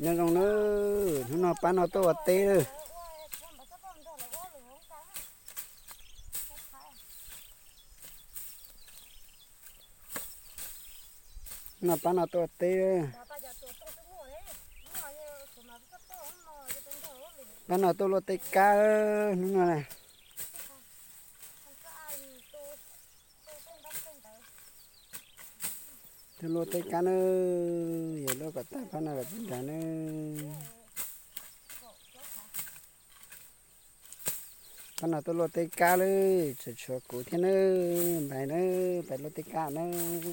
Nyob zoo nawb, hnub no pab no tuaj ua teb nawb. Hnub no pab no tuaj ua teb. Pab no tuaj luaj tej kab hnub no na. Tuaj luaj tej kab nawb, yog luaj kom tag pab no los tsis nrag nawb. Pab no tuaj luaj tej kab lawm, tseem tshuav kuv thiab nawb, npais nawb, pais luaj tej kab nawb.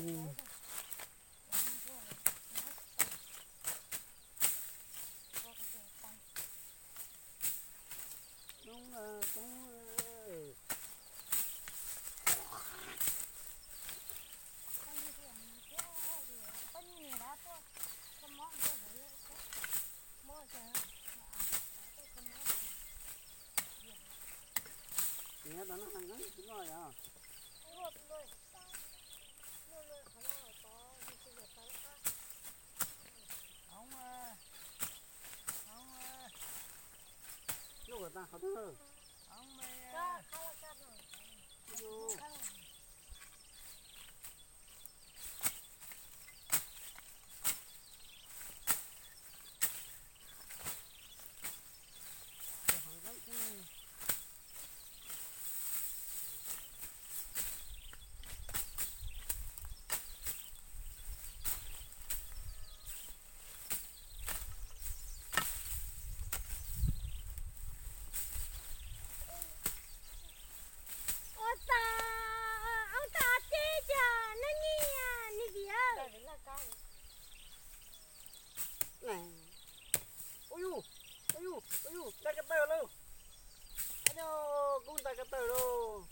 Luaj kom tag qhov twg? Ua tas, ua tas teb tiag, neb nyiam ni viv. Ua yus, ua yus, ua yus, ntais ko taw lauj. Ab, kub ntais ko taw lauj.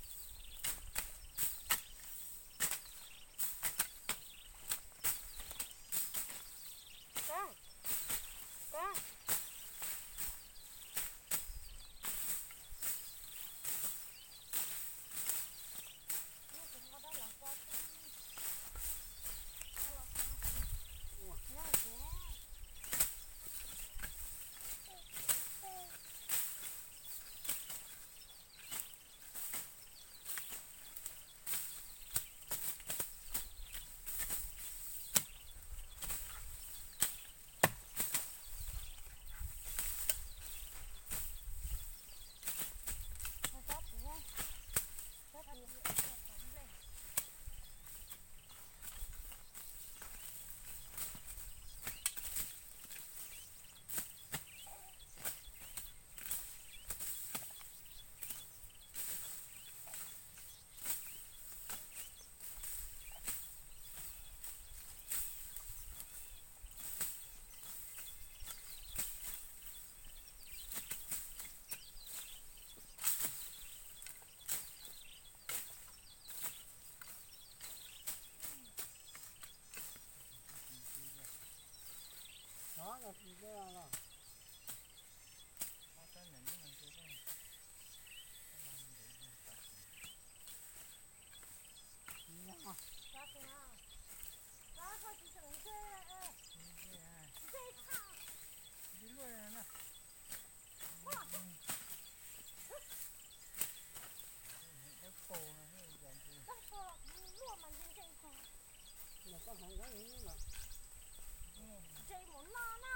Ntse mus no na,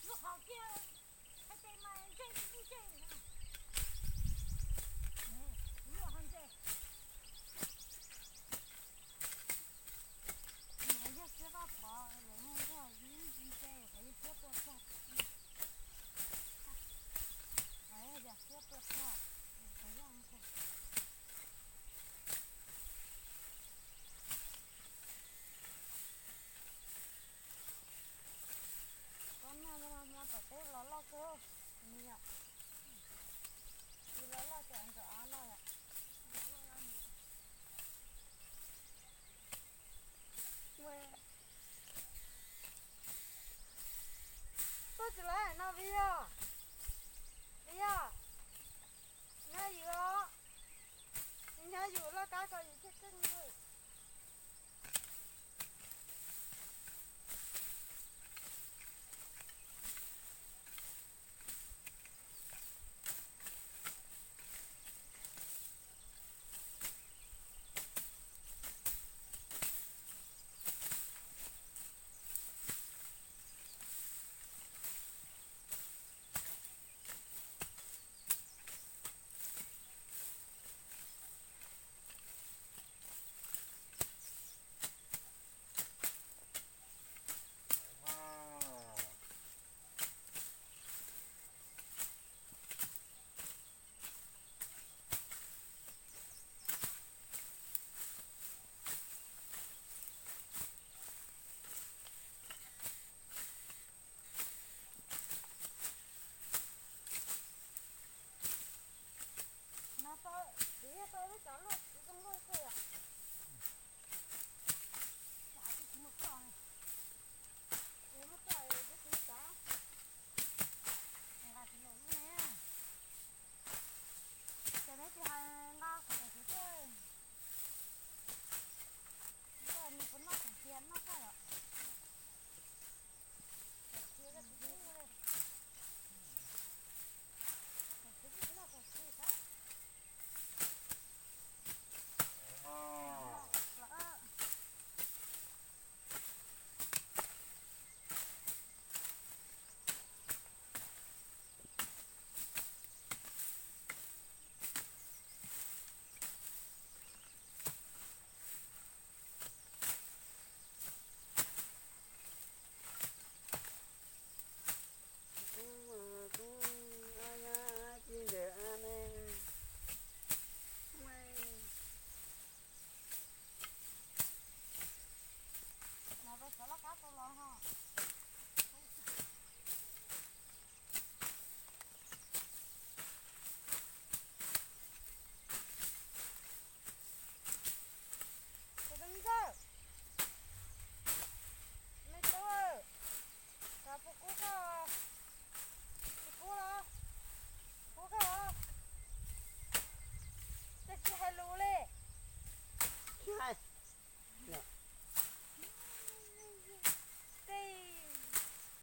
lub qhov kiag hais tias mas ntse ntse na, lub qhov ntse. Yog siab koj pov los yog ntse, yog siab tua txog, yog siab tua txog. Koj noj no mas tom teb los loj kawg, nws yom, tsis los loj cov ntawm av no yom. Tuaj tsis lawv no Vij yog, Vij yog, nyob yus os, nyob yus loj kab ko yus thiaj keej li.